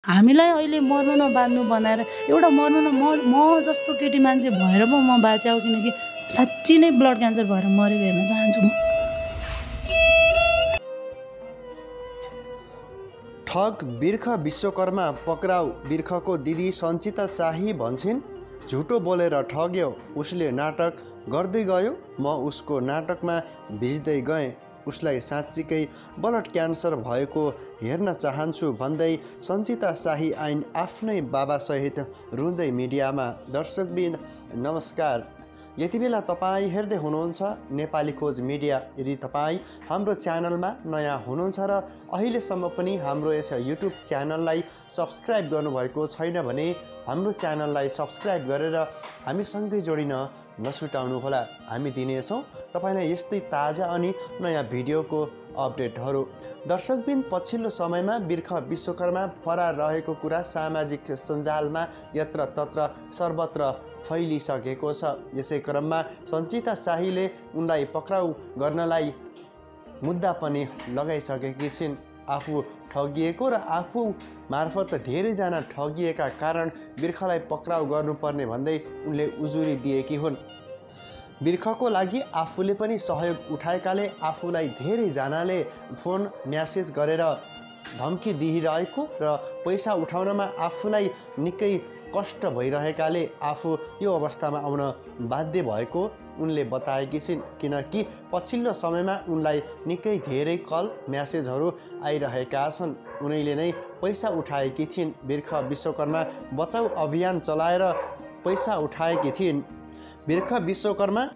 हामीलाई अहिले मर्नु नबाँध्नु बनाएर एउटा मर्नु न म जस्तो केटी मान्छे भएर पो म बाँचे हो, किनकि साँच्ची नै ब्लड क्यान्सर भएर मरेको हेर्न चाहन्छु म। ठग बिर्ख विश्वकर्मा पक्राउ। बिर्खको दिदी सञ्चिता शाही भन्छन्, झुटो बोलेर ठग्यो, उसले नाटक गर्दै गयो, म उसको नाटकमा भिज्दै गएँ, उसलाई साँच्चीकै ब्लड क्यान्सर भएको हेर्न चाहन्छु भन्दै सञ्चिता शाही आइन् आफ्नै बाबासहित रुँदै मिडियामा। दर्शकबिन नमस्कार, यति बेला तपाईँ हेर्दै हुनुहुन्छ नेपाली खोज मिडिया। यदि तपाईँ हाम्रो च्यानलमा नयाँ हुनुहुन्छ र अहिलेसम्म पनि हाम्रो यस युट्युब च्यानललाई सब्सक्राइब गर्नुभएको छैन भने हाम्रो च्यानललाई सब्सक्राइब गरेर हामीसँगै जोडिन नछुटाउनुहोला। हामी दिनेछौँ तपाईँलाई यस्तै ताजा अनि नयाँ भिडियोको अपडेटहरू। दर्शकबिन पछिल्लो समयमा बिर्ख विश्वकर्मा फरार रहेको कुरा सामाजिक सञ्जालमा यत्रतत्र सर्वत्र फैलिसकेको छ। यसै क्रममा सञ्चिता शाहीले उनलाई पक्राउ गर्नलाई मुद्दा पनि लगाइसकेकी छिन्। आफू ठगिएको र आफू मार्फत धेरैजना ठगिएका कारण बिर्खलाई पक्राउ गर्नुपर्ने भन्दै उनले उजुरी दिएकी हुन्। बिर्खको लागि आफूले पनि सहयोग उठाएकाले आफूलाई धेरैजनाले फोन म्यासेज गरेर धम्की दिइरहेको र पैसा उठाउनमा आफूलाई निकै कष्ट भइरहेकाले आफू यो अवस्थामा आउन बाध्य भएको उनले बताएकी छिन्। किनकि पछिल्लो समयमा उनलाई निकै धेरै कल म्यासेजहरू आइरहेका छन्। उनैले नै पैसा उठाएकी थिइन्। बिर्ख विश्वकर्मा बचाउ अभियान चलाएर पैसा उठाएकी थिइन्। बिर्ख विश्वकर्मा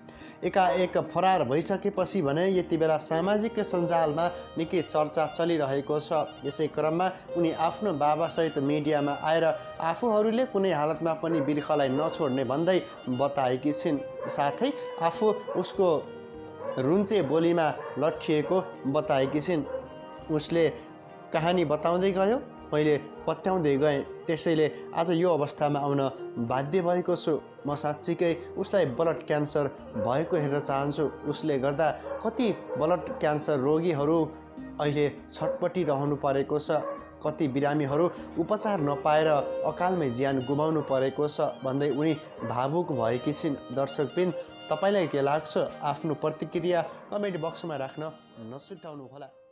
एकाएक फरार भइसकेपछि भने यति बेला सामाजिक सञ्जालमा निकै चर्चा चलिरहेको छ। यसै क्रममा उनी आफ्नो बाबासहित मिडियामा आएर आफूहरूले कुनै हालतमा पनि बिर्खलाई नछोड्ने भन्दै बताएकी छिन्। साथै आफू उसको रुन्चे बोलीमा लट्ठिएको बताएकी छिन्। उसले कहानी बताउँदै गयो, मैले पत्याउँदै गएँ, त्यसैले आज यो अवस्थामा आउन बाध्य भएको छु। म साँच्चीकै उसलाई ब्लड क्यान्सर भएको हेर्न चाहन्छु। उसले गर्दा कति ब्लड क्यान्सर रोगीहरू अहिले छटपटिरहनु परेको छ, कति बिरामीहरू उपचार नपाएर अकालमै ज्यान गुमाउनु परेको छ भन्दै उनी भावुक भएकी छिन्। दर्शकबिन तपाईँलाई के लाग्छ? आफ्नो प्रतिक्रिया कमेन्ट बक्समा राख्न नछुटाउनुहोला।